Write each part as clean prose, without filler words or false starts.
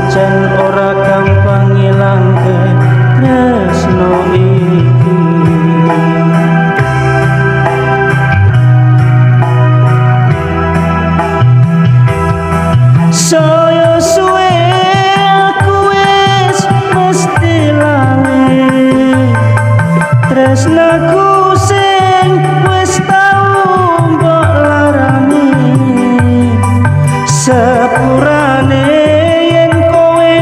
Pancen ora gampang ngilangke tresno iki. Saya suwe aku wis mesti lali tresnaku sing wis tau mbok larani. Sepurane yen kowe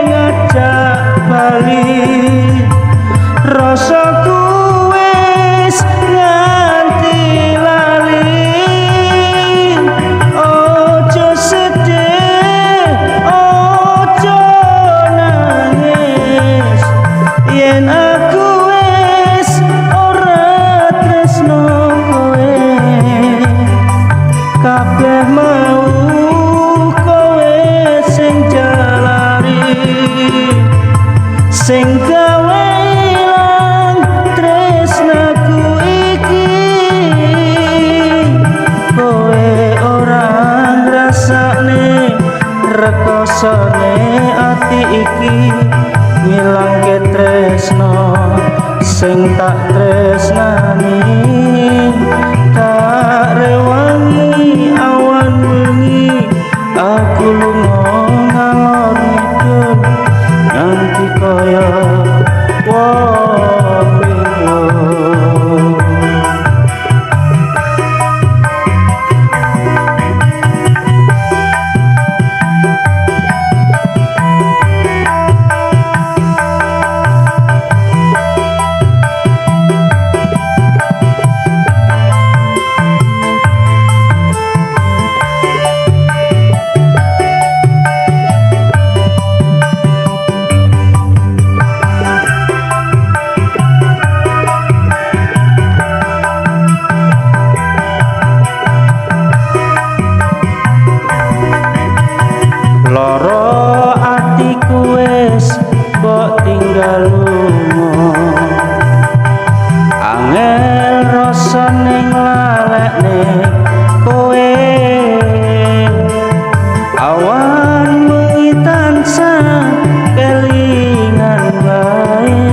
ngajak bali, rasaku wis nganti lali. Ojo sedih, ojo nangis, yen aku wis ora tresno kowe. Kabeh mau kowe sing jalari, sing gawe ilang tresnaku iki. Kowe ora ngrasakne rekosone ati iki, ngilangke tresno sing tak tresnani. Tak rewangi awan wengi aku lunga ngalor ngidul nganti kaya wong linglung. Loro atiku wis mbok tinggal lunga, angel rasane nglalekne kowe. Awan wengi tansah kelingan wae,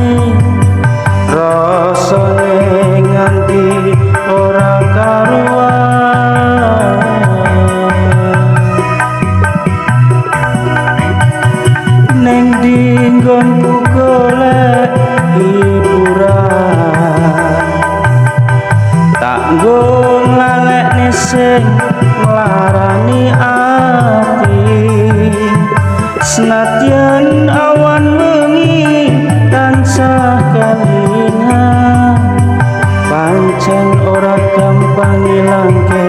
rasane nganti ora karuan. Neng dinggonku golek hiburan, tak nggo nglalekne sing nglarani ati. Senadyan awan wengi tansah kelingan, pancen ora gampang ngilangke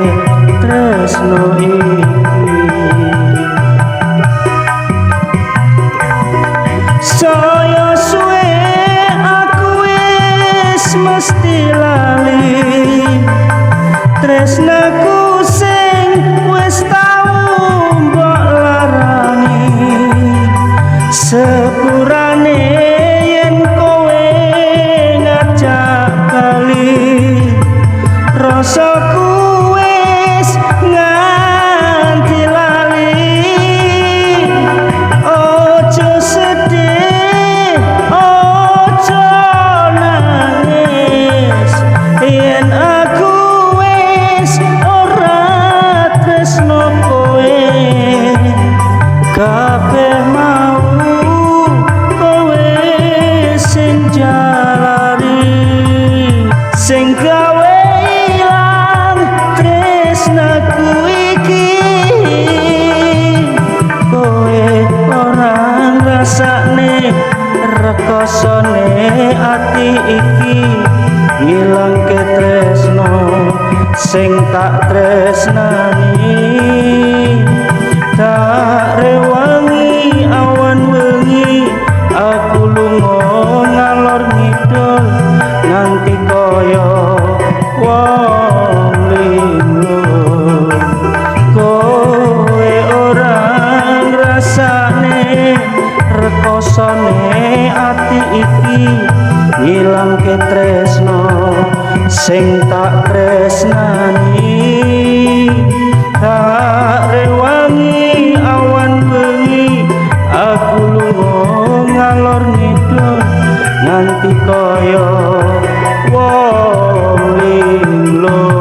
tresno iki. Saya suwe aku wis mesti lali tresnaku sing wis tau mbok larani. Sepurane yen kowe ngajak bali, rasaku wis nganti lali. Ojo sedih, ojo nangis, yen aku wis ora tresno kowe. Kabeh mau kowe sing jalari, sing gawe ilang tresnaku iki. Kowe ora ngrasakne rekosone ati iki, ngilangke tresno sing tak tresnani. Tak rewangi awan wengi aku lunga ngalor ngidul nganti kaya wong linglung. Kowe ora ngrasakne rekosone ati iki, ngilangke tresno sing tak tresnani. Tak rewangi awan wengi Nganti kaya wong linglung.